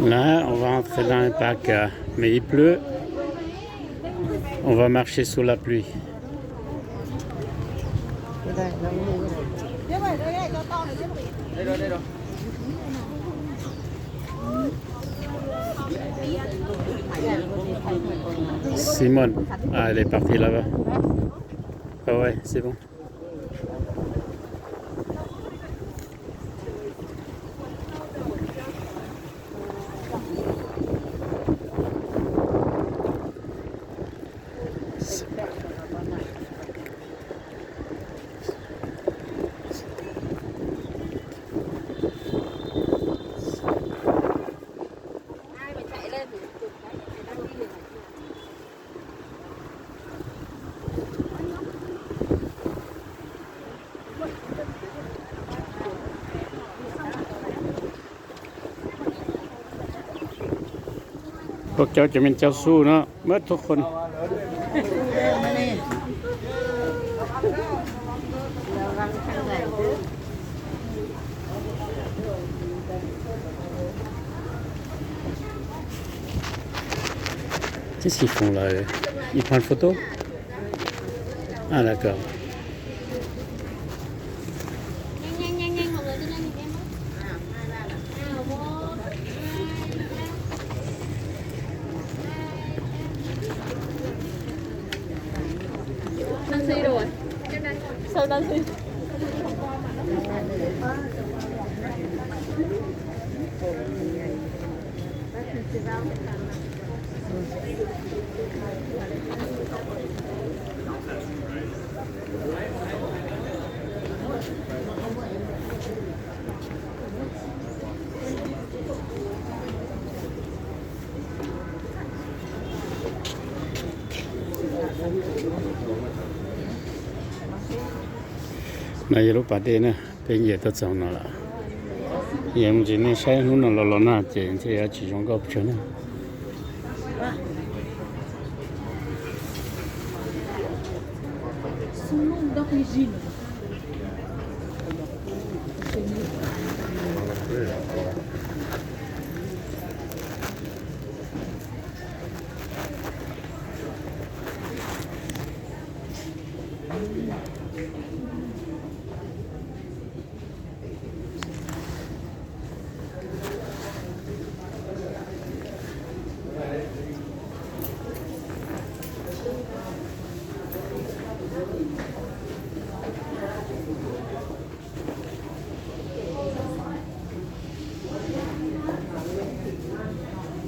Là, on va entrer dans un parc, euh, mais il pleut. On va marcher sous la pluie. Simone, ah, elle est partie là-bas. Ah ouais, c'est bon. Peb cov cov me cao su no, muab thub qhov. Qu'est-ce qu'ils font là, eux ? Ils prennent photo ? Ah, d'accord. No yog lub pas dej na, peb nce tuaj txog no lawm. Yog mus tsis nej saib hnub no los los no ces thiaj yuav tsis zoo nkauj pes tsawg na.